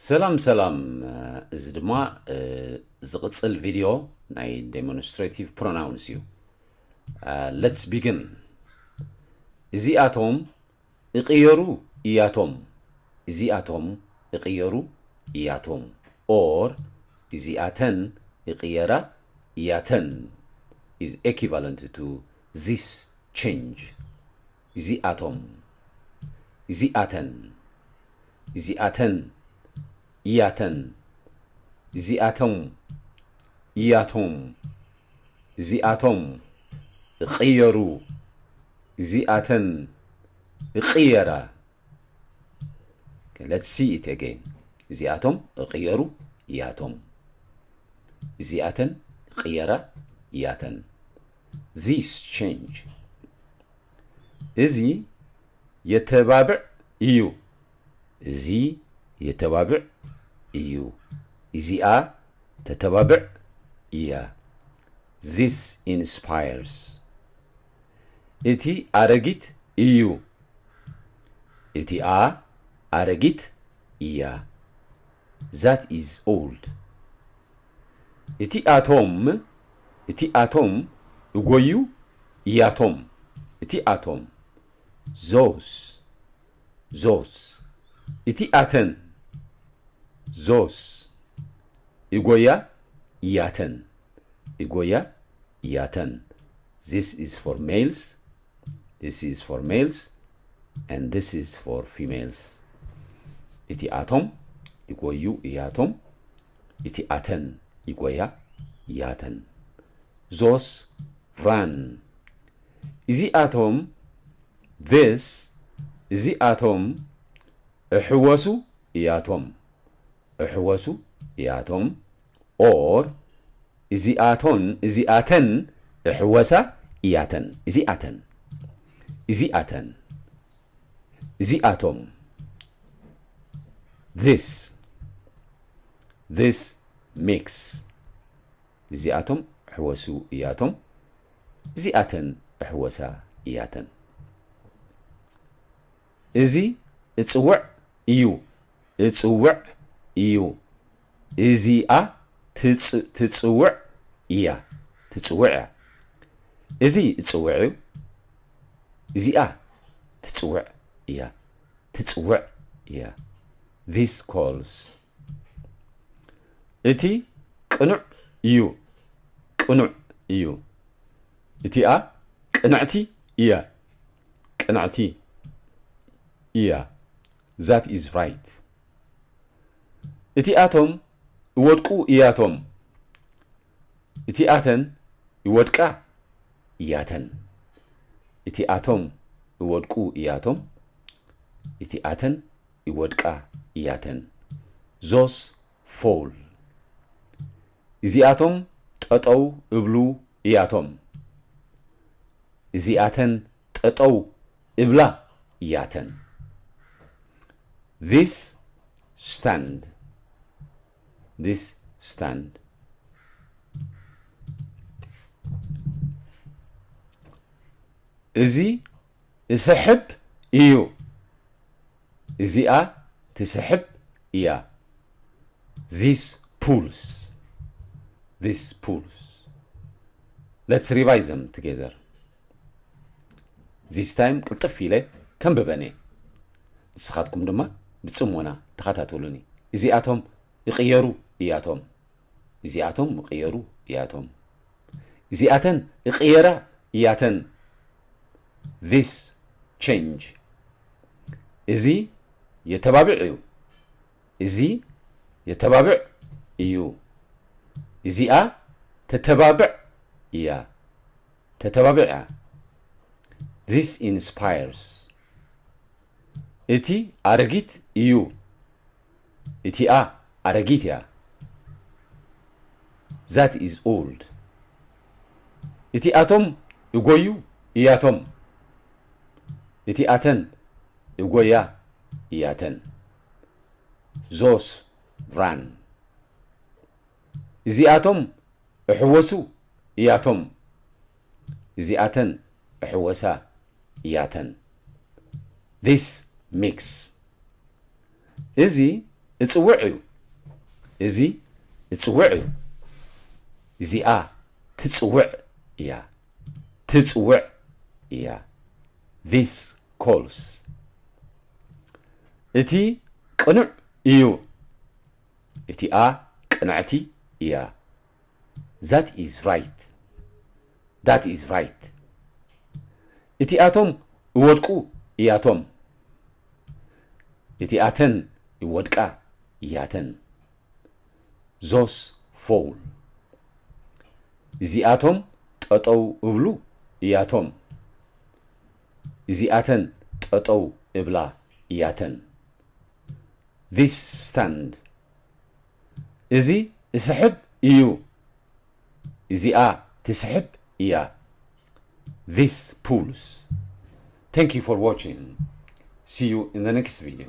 ሰላም ሰላም፣ እዚ ድማ ዝቕጽል ቪድዮ ናይ ዴሞንስትሬቲቭ ፕሮናውንስ እዩ። Let's begin። እዚኣቶም ይቕየሩ እያቶም። እዚኣቶም ይቕየሩ እያቶም። Or እዚኣተን ይቕየራ እያተን is equivalent to this change። እዚኣቶም፣ እዚኣተን፣ እዚኣተን፣ እያተን፣ እዚኣቶም፣ እያቶም፣ እዚኣቶም ይቕየሩ፣ እዚኣተን ይቕየራ። Let's see it again። እዚኣቶም ይቕየሩ እያቶም። እዚኣተን ይቕየራ እያተን። This change። እዚ የተባብዕ እዩ። እዚ የተባብዕ እዩ። እዚኣ ተተባብዕ እያ። This inspires። እቲ ኣረጊት እዩ። እቲኣ ኣረጊት እያ። That is old። እቲኣቶም፣ እቲኣቶም ይጎዩ እያቶም። እቲኣቶም፣ those፣ those። እቲኣተን፣ those። ይጎያ እያተን። ይጎያ እያተን። This is for males። This is for males and this is for females። እቲኣቶም ይጎዩ እያቶም። እቲኣተን ይጎያ እያተን። Those run። እዚኣቶም፣ this፣ እዚኣቶም እሕወሱ እያቶም። እሕወሱ እያቶም። Or እዚኣቶን፣ እዚኣተን እሕወሳ እያተን። እዚኣተን፣ እዚኣተን፣ እዚኣቶም። This፣ this mix። እዚኣቶም እሕወሱ እያቶም። እዚኣተን እሕወሳ እያተን። እዚ እጽውዕ እዩ። እጽውዕ እዩ። እዚኣ ትጽ-፣ ትጽውዕ እያ። ትጽውዕ እያ። እዚ እጽውዕ እዩ። እዚኣ ትጽውዕ እያ። ትጽውዕ እያ። This calls። እቲ ቅኑዕ እዩ። ቅኑዕ እዩ። እቲኣ ቅንዕቲ እያ። ቅንዕቲ እያ። That is right። እቲኣቶም ይወድቁ እያቶም። እቲኣተን ይወድቃ እያተን። እቲኣቶም ይወድቁ እያቶም። እቲኣተን ይወድቃ እያተን። Those fall። እዚኣቶም ጠጠው እብሉ እያቶም። እዚኣተን ጠጠው እብላ እያተን። This stand። This stand። እዚ ይስሕብ እዩ። እዚኣ ትስሕብ እያ። This pulls። This pulls። Let's revise them together። This time ቅልጥፍ ኢለ ከንብበን እየ። ንስኻትኩም ድማ ብጽሞና ተኸታተሉኒ። እዚኣቶም ይቕየሩ እያቶም። እዚኣቶም ይቕየሩ እያቶም። እዚኣተን ይቕየራ እያተን። This change። እዚ የተባብዕ እዩ። እዚ የተባብዕ እዩ። እዚኣ ተተባብዕ እያ። ተተባብዕ እያ። This inspires። እቲ ኣረጊት እዩ። እቲኣ ኣረጊት እያ። That is old። እቲኣቶም ይጎዩ እያቶም። እቲኣተን ይጎያ እያተን። Those run። እዚኣቶም እሕወሱ እያቶም። እዚኣተን እሕወሳ እያተን። This mix። እዚ እጽውዕ እዩ። እዚ እጽውዕ እዩ። እዚኣ ትጽውዕ እያ። ትጽውዕ እያ። This calls. እቲ ቅኑዕ እዩ። እቲኣ ቅንዕቲ እያ። That is right. That is right. እቲኣቶም እወድቁ እያቶም። እቲኣተን ይወድቃ እያተን። Those fall. እዚኣቶም ጠጠው እብሉ እያቶም። እዚኣተን ጠጠው እብላ እያተን። This stand. እዚ እስሕብ እዩ። እዚኣ ትስሕብ እያ። This pulls. Thank you for watching. See you in the next video.